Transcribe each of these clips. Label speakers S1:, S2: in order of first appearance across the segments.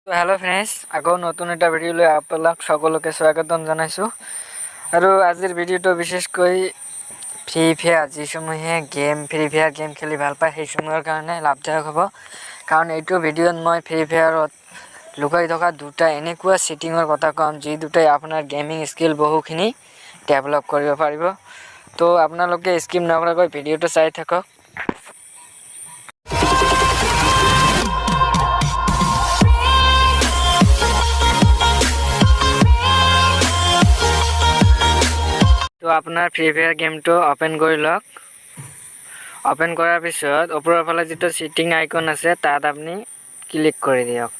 S1: Hello' friends, আকৌ নতুন এটা ভিডিঅ'লৈ আপোনালোক সকলোকে স্বাগতম জনাইছোঁ। আৰু আজিৰ ভিডিঅ'টো বিশেষকৈ ফ্ৰী ফায়াৰ, যিসমূহে গেম, ফ্ৰী ফায়াৰ গেম খেলি ভাল পায়, সেইসমূহৰ কাৰণে লাভদায়ক হ'ব। কাৰণ এইটো ভিডিঅ'ত মই ফ্ৰী ফায়াৰত লুকাই থকা দুটা এনেকুৱা ছেটিঙৰ কথা ক'ম, যি দুটাই আপোনাৰ গেমিং স্কিল বহুখিনি ডেভেলপ কৰিব পাৰিব। তো আপোনালোকে স্কিপ নকৰাকৈ ভিডিঅ'টো চাই থাকক। তো আপোনাৰ ফ্ৰী ফায়াৰ গেমটো অ'পেন কৰি লওক। অ'পেন কৰাৰ পিছত ওপৰৰ ফালে যিটো ছেটিং আইকন আছে, তাত আপুনি ক্লিক কৰি দিয়ক।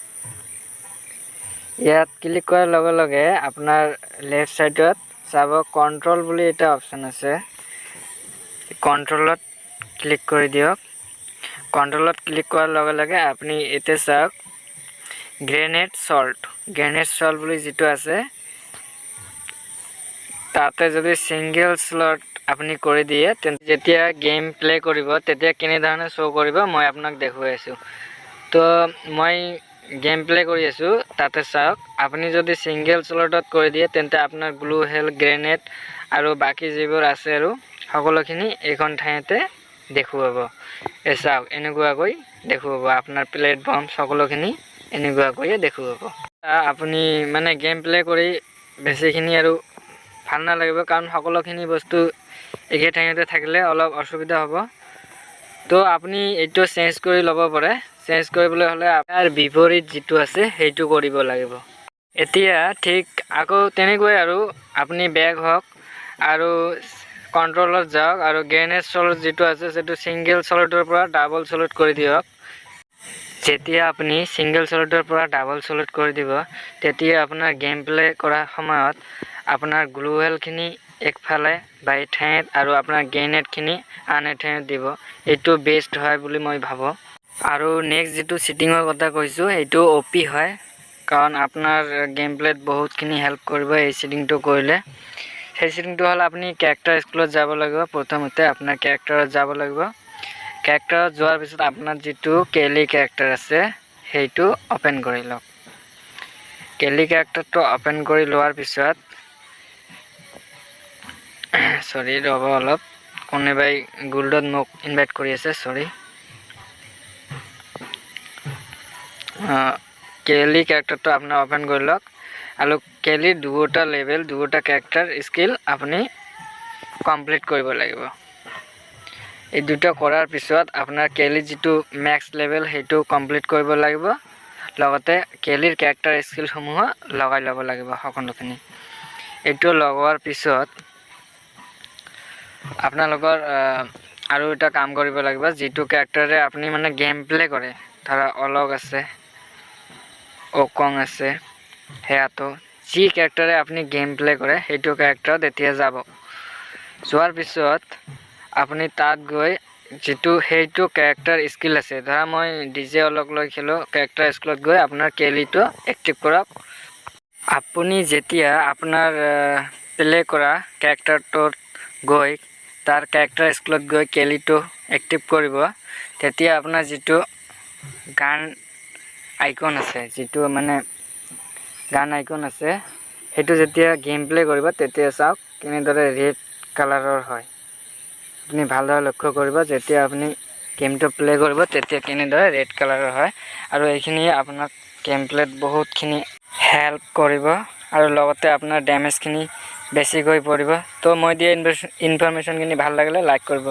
S1: ইয়াত ক্লিক কৰাৰ লগে লগে আপোনাৰ লেফ্ট ছাইডত চাব, কণ্ট্ৰল বুলি এটা অপশ্যন আছে। কণ্ট্ৰলত ক্লিক কৰি দিয়ক। কণ্ট্ৰলত ক্লিক কৰাৰ লগে লগে আপুনি এতিয়া চাওক, গ্ৰেনেড শ্বট বুলি যিটো আছে, তাতে যদি ছিংগল শ্লট আপুনি কৰি দিয়ে, তেন্তে যেতিয়া গেম প্লে কৰিব, তেতিয়া কেনেধৰণে শ্ব' কৰিব, মই আপোনাক দেখুৱাই আছোঁ। তো মই গেম প্লে কৰি আছোঁ, তাতে চাওক। আপুনি যদি ছিংগল শ্লটত কৰি দিয়ে, তেন্তে আপোনাৰ গ্লু ৱাল, গ্ৰেনেড আৰু বাকী যিবোৰ আছে আৰু সকলোখিনি এইখন ঠাইতে দেখুৱাব। এই চাওক, এনেকুৱাকৈ দেখুৱাব। আপোনাৰ প্লেট, বম সকলোখিনি এনেকুৱাকৈয়ে দেখুৱাব। আপুনি মানে গেম প্লে কৰি বেছিখিনি আৰু ভাল নালাগিব, কাৰণ সকলোখিনি বস্তু একে ঠাইতে থাকিলে অলপ অসুবিধা হ'ব। তো আপুনি এইটো চেঞ্জ কৰি ল'ব পাৰে। চেঞ্জ কৰিবলৈ হ'লে ইয়াৰ বিপৰীত যিটো আছে, সেইটো কৰিব লাগিব। এতিয়া ঠিক আকৌ তেনেকুৱাই আৰু আপুনি বেক হওক আৰু কণ্ট্ৰলত যাওক আৰু গ্ৰেনেড শ্বট যিটো আছে, সেইটো ছিংগল শ্বটৰ পৰা ডাবল শ্বট কৰি দিয়ক। যেতিয়া আপুনি ছিংগল শ্বটৰ পৰা ডাবল শ্বট কৰি দিব, তেতিয়া আপোনাৰ গেম প্লে কৰাৰ সময়ত আপোনাৰ গ্লুৱেলখিনি একফালে বা এঠাইত আৰু আপোনাৰ গ্ৰেনেডখিনি আন এঠাইত দিব। এইটো বেষ্ট হয় বুলি মই ভাবোঁ। আৰু নেক্সট যিটো ছেটিঙৰ কথা কৈছোঁ, সেইটো অ' পি হয়, কাৰণ আপোনাৰ গেম প্লেত বহুতখিনি হেল্প কৰিব এই ছেটিংটো কৰিলে। সেই ছেটিংটো হ'ল, আপুনি কেৰেক্টাৰ স্কিলত যাব লাগিব। প্ৰথমতে আপোনাৰ কেৰেক্টাৰত যাব লাগিব। কেৰেক্টাৰত যোৱাৰ পিছত আপোনাৰ যিটো কেলি কেৰেক্টাৰ আছে, সেইটো অ'পেন কৰি লওক। কেলি কেৰেক্টাৰটো অ'পেন কৰি লোৱাৰ পিছত, চৰি, ৰ'ব অলপ, কোনোবাই গিল্ডত মোক ইনভাইট কৰি আছে, চৰি। কেলি কেৰেক্টাৰটো আপোনাৰ অ'পেন কৰি লওক আৰু কেলিৰ দুয়োটা লেভেল, দুয়োটা কেৰেক্টাৰ স্কিল আপুনি কমপ্লিট কৰিব লাগিব। এই দুটা কৰাৰ পিছত আপোনাৰ কেলিৰ যিটো মেক্স লেভেল, সেইটো কমপ্লিট কৰিব লাগিব। লগতে কেলিৰ কেৰেক্টাৰ স্কিলসমূহো লগাই ল'ব লাগিব সকলোখিনি। এইটো লগোৱাৰ পিছত আপোনালোকৰ আৰু এটা কাম কৰিব লাগিব। যিটো কেৰেক্টাৰে আপুনি মানে গেম প্লে কৰে, ধৰা অলক আছে, অকং আছে, সেয়াটো যি কেৰেক্টাৰে আপুনি গেম প্লে কৰে, সেইটো কেৰেক্টাৰত এতিয়া যাব। যোৱাৰ পিছত আপুনি তাত গৈ যিটো সেইটো কেৰেক্টাৰ স্কিল আছে, ধৰা মই ডি জে অলক লৈ খেলোঁ, কেৰেক্টাৰ স্কিলত গৈ আপোনাৰ কেলিটো এক্টিভ কৰক। আপুনি যেতিয়া আপোনাৰ প্লে কৰা কেৰেক্টাৰটোত গৈ তাৰ কেৰেক্টাৰ স্কিলত গৈ কেলিটো এক্টিভ কৰিব, তেতিয়া আপোনাৰ যিটো গান আইকন আছে, যিটো মানে গান আইকন আছে, সেইটো যেতিয়া গেম প্লে কৰিব, তেতিয়া চাওক কেনেদৰে ৰেড কালাৰৰ হয়। আপুনি ভালদৰে লক্ষ্য কৰিব, যেতিয়া আপুনি গেমটো প্লে কৰিব, তেতিয়া কেনেদৰে ৰেড কালাৰৰ হয়। আৰু এইখিনিয়ে আপোনাক গেম প্লেত বহুতখিনি হেল্প কৰিব আৰু লগতে আপোনাৰ ডেমেজখিনি বেছিকৈ পৰিব। তো মই দিয়া ইনফৰমেশ্যনখিনি ভাল লাগিলে লাইক কৰিব।